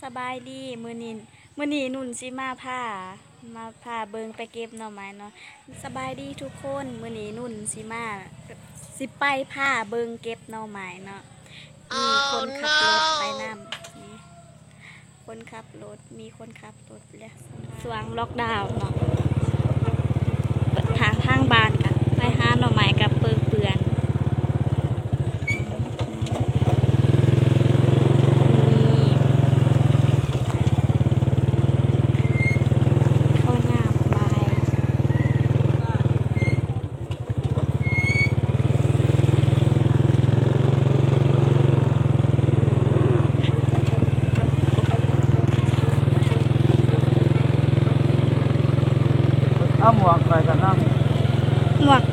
ສະບາຍດີ ມື້ນີ້ ມື້ນີ້ນຸ່ນຊິມາພາ ມາພາເບິ່ງໄປເກັບໜໍ່ໄມ້ເນາະ. ສະບາຍດີທຸກຄົນ ມື້ນີ້ນຸ່ນຊິມາ ຊິໄປພາເບິ່ງເກັບໜໍ່ໄມ້ເນາະ. ມີຄົນຂັບລົດໄປນຳ ນີ້ ຄົນຂັບລົດ ມີຄົນຂັບລົດ ແລະ ຊ່ວງລັອກດາວເນາະ ທາງ ທາງບ້ານກະໄປຫາໜໍ່ໄມ້ກັບເປິກເປື້ອນ. ນີ້ ເຂົາຍ່າງໄປ. ເອົາໝວກໃສ່ກັນນຳ ໝວກ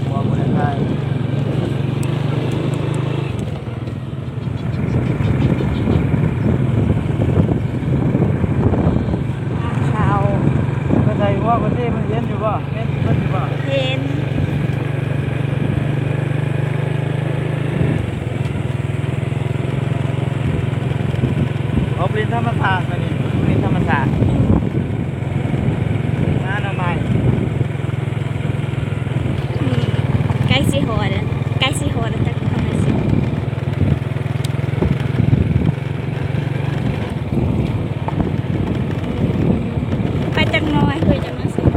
ໝວກບໍ່ໄດ້ໃສ່. ທາງເຂົ້າ ໄປໃສ່ຫົວເພິ່ນຕິ ມັນເຫັນຢູ່ບໍ່? ເຫັນເພິ່ນຢູ່ບໍ່? ເຫັນ. ອອກຫຼິ້ນທຳມະຊາດມື້ນີ້ ຫຼິ້ນທຳມະຊາດ ຫາໜໍ່ໄມ້. ອືມ ໃກ້ຊິຮອດແລ້ວ ໃກ້ຊິຮອດແລ້ວ ຈັກເທົ່າໃດຊິ ໄປຈັກໜ້ອຍ ເພື່ອຈັກໜ້ອຍຊິຮອດ.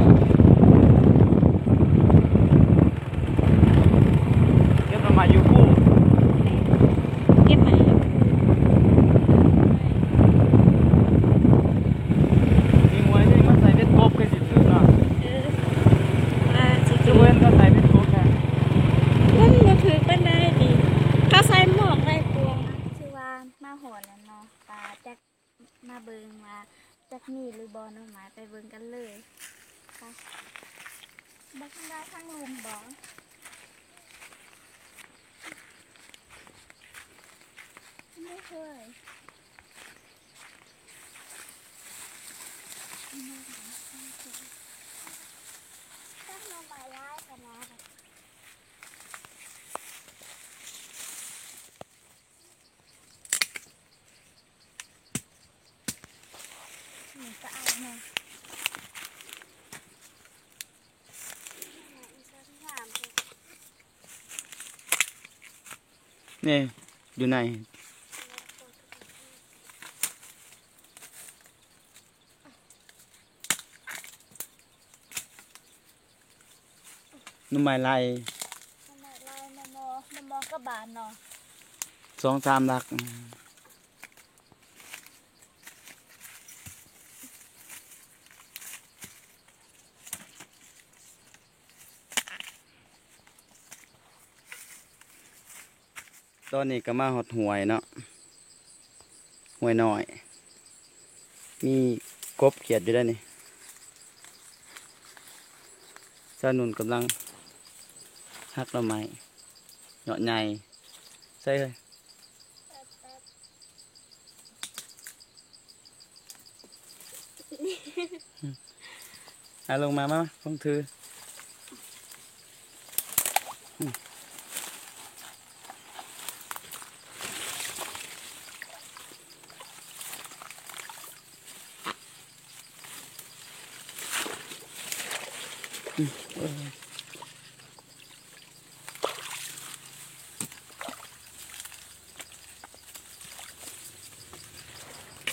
ເກັບໜໍ່ໄມ້ຢູ່ພູ້ ເກັບໄປ ມີຫວຍນີ້ມາໃສ່ເບັດກົບຄືຊິຖືກເນາະ. ເອີ ວ່າຊິຖືກ ຄືບໍ່ເຫັນເຂົາໃສ່ເບັດກົບແທ້ ມັນບໍ່ຖືກປານໃດຕິ ເຂົາໃສ່ໝອກໄວ້ກວ່າ. ຄືວ່າມາຮອດແລ້ວເນາະ ປາຈັກ ມາເບິ່ງວ່າຈັກມີຫຼືບໍ່ໜໍ່ໄມ້ ໄປເບິ່ງກັນເລີຍ. ໄປ ບໍ່ທັນໄດ້ທາງລຸ່ມບໍ່? ບໍ່ເຄີຍ ຈັກໜໍ່ໄມ້ຫຼາຍຂະໜາດ. ນີ້ກະເອົາມາ ນີ້ ຢູ່ໃນ ໜໍ່ໄມ້ໄລ່ ໜໍ່ໄມ້ໄລ່ ມະມໍ ມະມໍກັບບານເນາະ ສອງສາມຫຼັກ. ຕອນນີ້ກະມາຮອດຫ້ວຍເນາະ ຫ້ວຍນ້ອຍ ມີກົບຂຽດຢູ່ເດ້ນີ້. ສາວນຸ່ນກຳລັງຫັກໜໍ່ໄມ້ ເຍາະໃຫຍ່ ໃສ່ເຮີຍ. ອາ ລົງມາ ມາ ມາ ລົງຖື.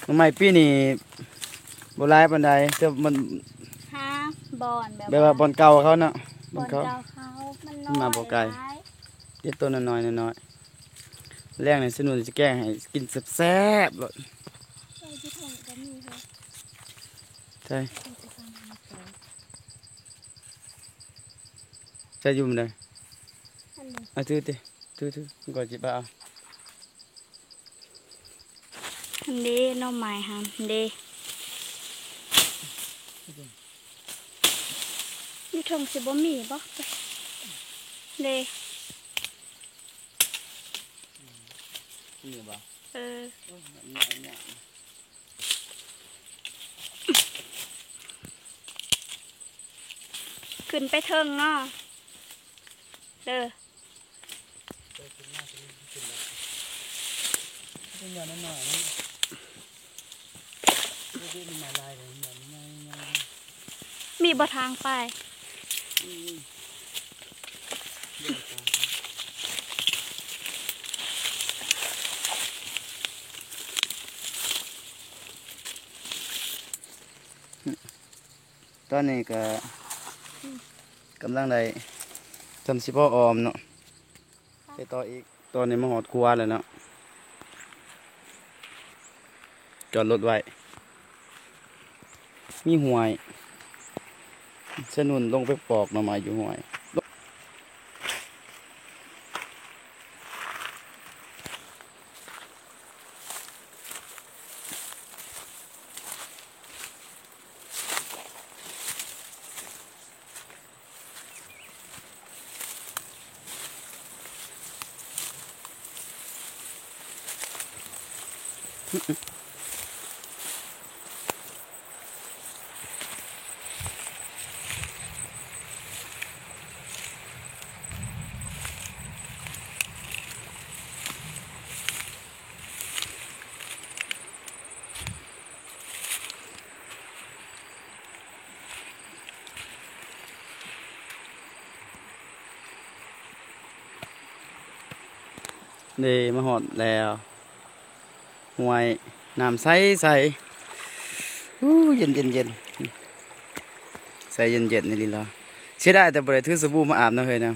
ໜໍ່ໄມ້ປີນີ້ບໍ່ຫຼາຍປານໃດ ແຕ່ມັນ ຫາບ່ອນແບບ ແບບວ່າ ວ່າບ່ອນເກົ່າເຂົາເນາະ ບ່ອນເກົ່າ ບ່ອນເກົ່າເຂົາ ມັນ ມັນມາບໍ່ໄກ ນ້ອຍຫຼາຍ ເກັບໂຕນ້ອຍໆ ນ້ອຍໆ. ແລງນີ້ສະໜູນຊິແກງໃຫ້ກິນແຊບໆໂລດ. ໃສ່ຢູ່ຖົງກະມີເດ ໃສ່ ໃສ່ຢູ່ໝ່ອງໃດ? ອັນນີ້ ເອົາຖືຕິ ຖືໆ ກ່ອນຊິໄປເອົາ. ຫັ້ນເດ້ ໜໍ່ໄມ້ຫັ້ນເດ້ ຢູ່ເທິງຊິບໍ່ມີບໍ່? ເດ້ ນີ້ບໍ່? ເອີ ໂອ້ຍ ຍາກ ຍາກ ຂຶ້ນໄປເທິງເນາະ ເດີ. ເປັນຫຍັງນ້ອຍໆ ນີ້ ມີບໍ່ທາງໄປ? ຕອນນີ້ກໍກຳລັງໄດ້ ຊ່ຳຊິພໍອ້ອມເນາະ ໄປຕໍ່ອີກ. ຕອນນີ້ມາຮອດຂົວແລ້ວເນາະ ຈອດລົດໄວ້ ມີຫ້ວຍ ສະໜຸນລົງໄປປອກໜໍ່ໄມ້ຢູ່ຫ້ວຍ. ເດ້ ມາຮອດແລ້ວ ຫ້ວຍ ນ້ຳໃສໆ ອູ້ ເຢັນໆໆ ໃສເຢັນໆ ອີ່ຫຼີລະ. ເສຍດາຍແຕ່ບໍ່ໄດ້ຖືສະບູມາອາບນະເຮີຍນະ.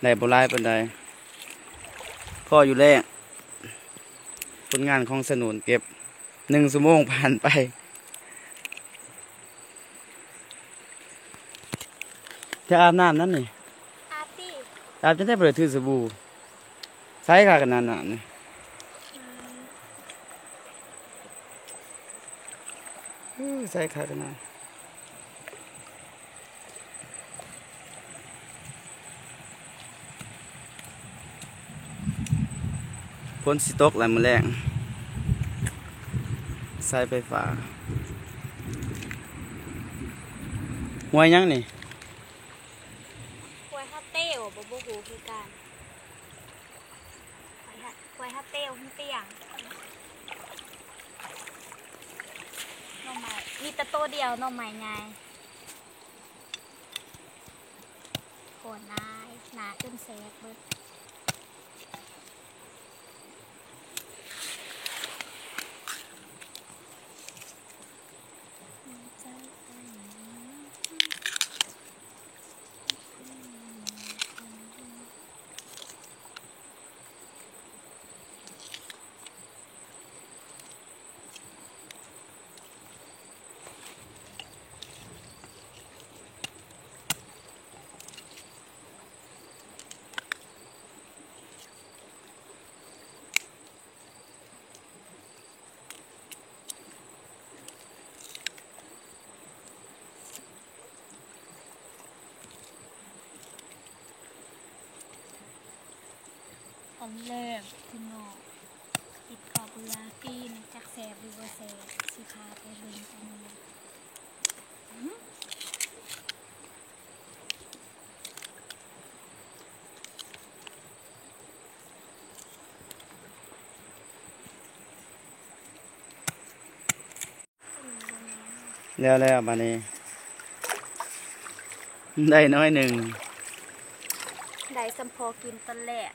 ໄດ້ບໍ່ຫຼາຍປານໃດ ພໍຢູ່ແລ້ງ. ຜົນງານຂອງສະໜູນເກັບ ໜຶ່ງຊົ່ວໂມງຜ່ານໄປ. ຈະອາບນ້ຳນັ້ນນີ້ ອາບຕິ ອາບຈັ່ງໃດບໍ່ໄດ້ຖືສະບູ. ໃສຄັກອັນນັ້ນນ້ຳນີ້ ອື ໃສຄັກອັນນັ້ນ. ຝົນຊິຕົກແລ້ວມື້ແລງ ສາຍໄຟຟ້າ. ຫ້ວຍຫຍັງນີ້? ຫ້ວຍຮາເຕວ ບໍ່ ບໍ່ຮູ້ຄືກັນ. ຫ້ວຍຮາ ຫ້ວຍຮາເຕວ ຫ້ວຍຕຽງ. ໜໍ່ໄມ້ມີແຕ່ໂຕດຽວ ໜໍ່ໄມ້ໃຫຍ່. ໂຄນຫຼາຍ ໜ້າຈົນແສບເບິດ. ອັນແລກພີ່ນ້ອງ ກິນເຂົ້າເບື່ອປີ້ນ ຈັກແຊບຫຼືບໍ່ແຊບ ຊິພາໄປເບິ່ງກັນ. ແລ້ວໆ ບາດນີ້ ໄດ້ໜ້ອຍໜຶ່ງ ໄດ້ສ່ຳພໍກິນຕອນແລກ.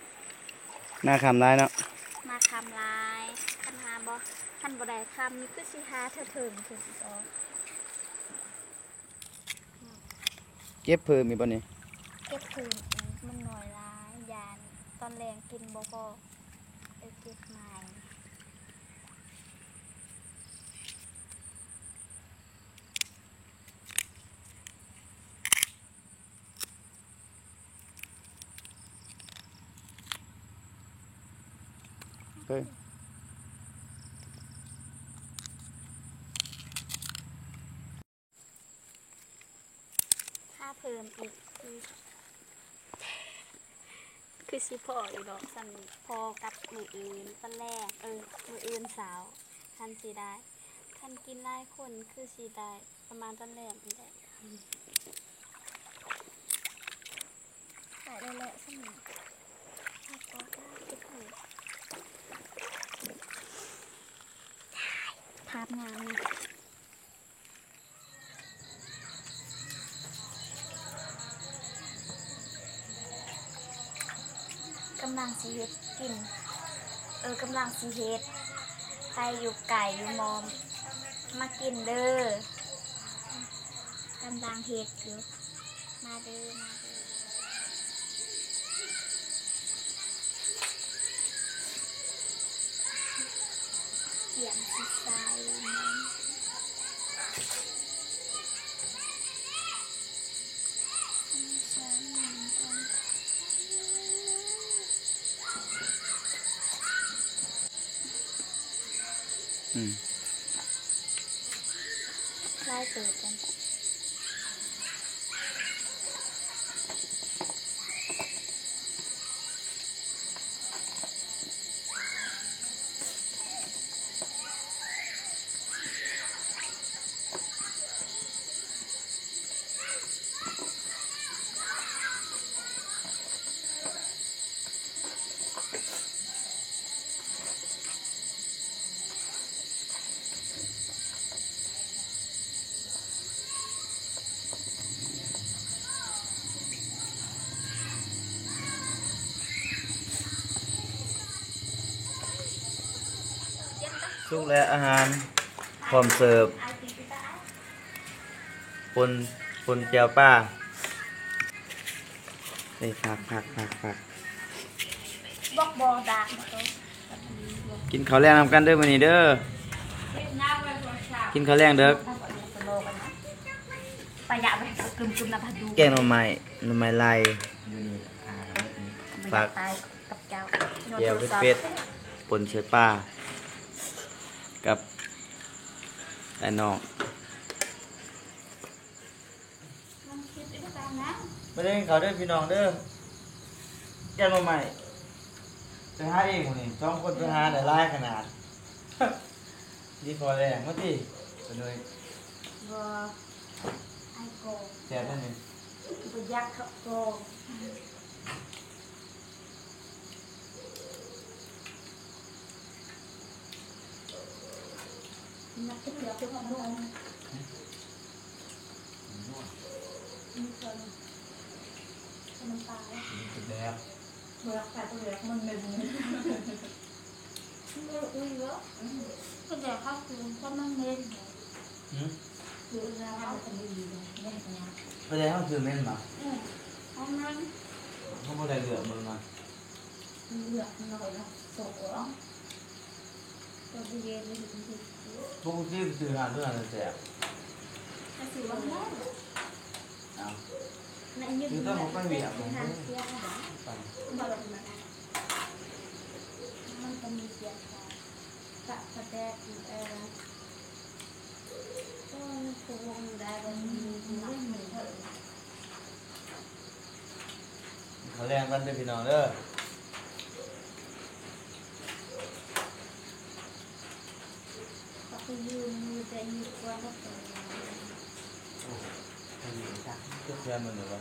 ໜ້າຄຳຫຼາຍເນາະ ໜ້າຄຳຫຼາຍ. ຄັນຫາບໍ່ ຄັນບໍ່ໄດ້ຄຳນີ້ຄືຊິຫາເທື່ອເທິງຂຶ້ນອີກດອກ. ເກັບເພີ່ມອີກບໍ່ນີ້? ເກັບເພີ່ມອີກ ມັນໜ້ອຍຫຼາຍ ຢ້ານຕອນແລງກິນບໍ່ພໍ ໄປເກັບໃໝ່. ເອີ ຫາເພີ່ມອີກ ຄື ຄືຊິພໍຢູ່ດອກ ຊັ້ນພໍກັບມື້ອື່ນຕອນແລງ ເອີ ມື້ອື່ນເຊົ້າ ຄັນຊິໄດ້ ຄັນກິນຫຼາຍຄົນຄືຊິໄດ້ປະມານຕອນແລງນີ້ແຫຼະ. ໄດ້ແລ້ວແຫຼະ ຊັ້ນນີ້ ເກັບເອົາ ເກັບເອົາ. ພາບງາມນະ. ກຳລັງຊິເຮັດກິນ ເອີ ກຳລັງຊິເຮັດ ໃຜຢູ່ໃກ້ຢູ່ໝໍ້ມາກິນເດີ ກຳລັງເຮັດຢູ່ ມາເດີ ມາເດີ ກຽມຊິໃສ່ ອືມ ຫຼາຍເຕີບ. ສຸກແລ້ວ ອາຫານພ້ອມເສີບ. ປົນ ປົນແຈ່ວປາ ເອີ ຜັກ ຜັກ ຜັກ ຜັກ ບອກບໍ່ດາກ ກິນເຂົ້າແລງນຳກັນເດີມື້ນີ້ເດີ ກິນເຂົ້າແລງເດີ. ແກງໜໍ່ໄມ້ ໜໍ່ໄມ້ໄລ່ ຢູ່ນີ້ ອ່າ ຜັກ ແຈ່ວເຜັດໆ ປົນໃສ່ປາ ກັບອ້າຍນ້ອງ. ມາເດີ ກິນເຂົ້າເດີພີ່ນ້ອງເດີ ແກງໜໍ່ໄມ້ ໄປຫາເອງມື້ນີ້ ສອງຄົນໄປຫາໄດ້ຫຼາຍຂະໜາດ ດີພໍແລ້ວ ມາຕິ ປາໜຸ້ຍ ບໍ່ ອ້າຍໂກ ແຊບແທ້ນີ້ ບໍ່ຢາກເຂົ້າໂຕ. ມັນເປັນເຫຼືອເປັນຂະໜົມ ມັນເປັນຂະໜົມປາ ມັນເປັນແບບ ເປືອກ ໃສ່ເປືອກ ມັນເໝັນ ມັນເອີ ອຸ້ຍເນາະ ອືມ ເປັນແບບເຮົາຄື ເພາະມັນເໝັນ. ຫືມ ຄືລາວເຮົາກໍບໍ່ດີເດ້ ແມ່ນຫຍັງ ປາແດກເຮົາຄືເໝັນບໍ່? ອືມ ເຮົາມັນ ເຮົາບໍ່ໄດ້ເລືອກເບິ່ງນະ ເລືອກໜ້ອຍເນາະ ໂຕກອອກ ກໍບໍ່ເຢັນ ປົກກະຕິໄປຊື້ຮ້ານຕົວນັ້ນແຊບ ກໍຊື້ວ່າແລ້ວ ເອົ້າ ໃນຍືດ ຄືຕ້ອງໄປວຽກ ຮ້ານເສຍຫາ ໄປ ບໍ່ໄດ້ ມັນກໍມີເສຍ ກະປາແດກ ເອີ ໂອ້ຍ ມັນຄືວົງໄດ້ບໍ່ ມັນມີຫຼັກ ເຂົ້າແລງກັນເດີພີ່ນ້ອງເດີ ກໍຄືຢູ່ ຢູ່ແຕ່ຢູ່ກ່ອນ ໂອ້ຍ ເຮັດແຊບໝົດເລີຍວະ.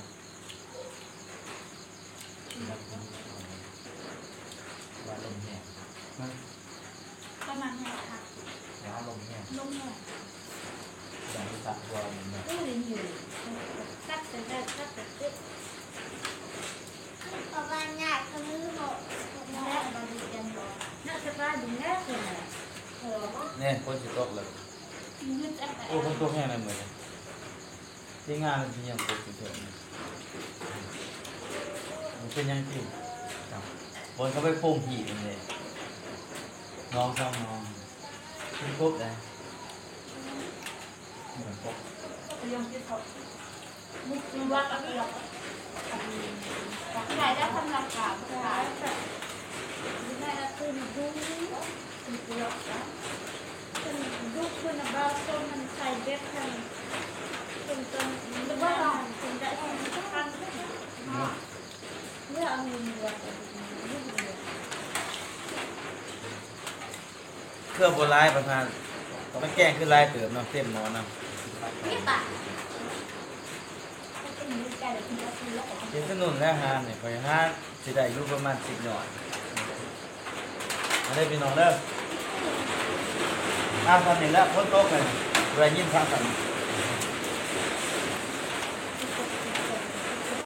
ວ່າລົມແຮງ ຮະ ປະມານແຮງຄັກ ວ່າລົມແຮງ ລົມແຮງ ຢ່າໄປສັກຕົວມັນນະ ເອີ ຢູ່ ສັກແຕ່ ສັກແຕ່ ປະມານຍາກຄືເຮົາ ແລ້ວບາດນີ້ແມ່ນບໍ່ ນະ ສະບາຍດີແລ້ວ ເອີ ແນ່ ຝົນຊິຕົກແລ້ວ ໂອ້ ຝົນຕົກແຮງແລ້ວມື້ນີ້. ທີມງານມັນຊິຍັງປົກຢູ່ເທິງ ມັນເປັນຫຍັງຕິ ບ່ອນເຂົາໄປໂປ່ງຫີນນັ້ນເດ້ ໜອງສອງໜອງ ເປັນກົບໄດ໋ ເປັນກົບ ເຄືອບໍ່ຫຼາຍປານນັ້ນ ມັນແກງຄືຫຼາຍເຕີບເນາະ ເຕັມໝໍ້ນຳ ເຮັດສະໜຸ່ນແລ້ວຫານີ້ ຂ້ອຍຫາ ຊິໄດ້ຢູ່ປະມານສິບຍອດ ມາເດີພີ່ນ້ອງເດີ ອ່າ ສ່ຳນີ້ແຫຼະ ຝົນຕົກເລີຍ ບໍ່ໄດ້ຍິນທາງຊັ້ນ.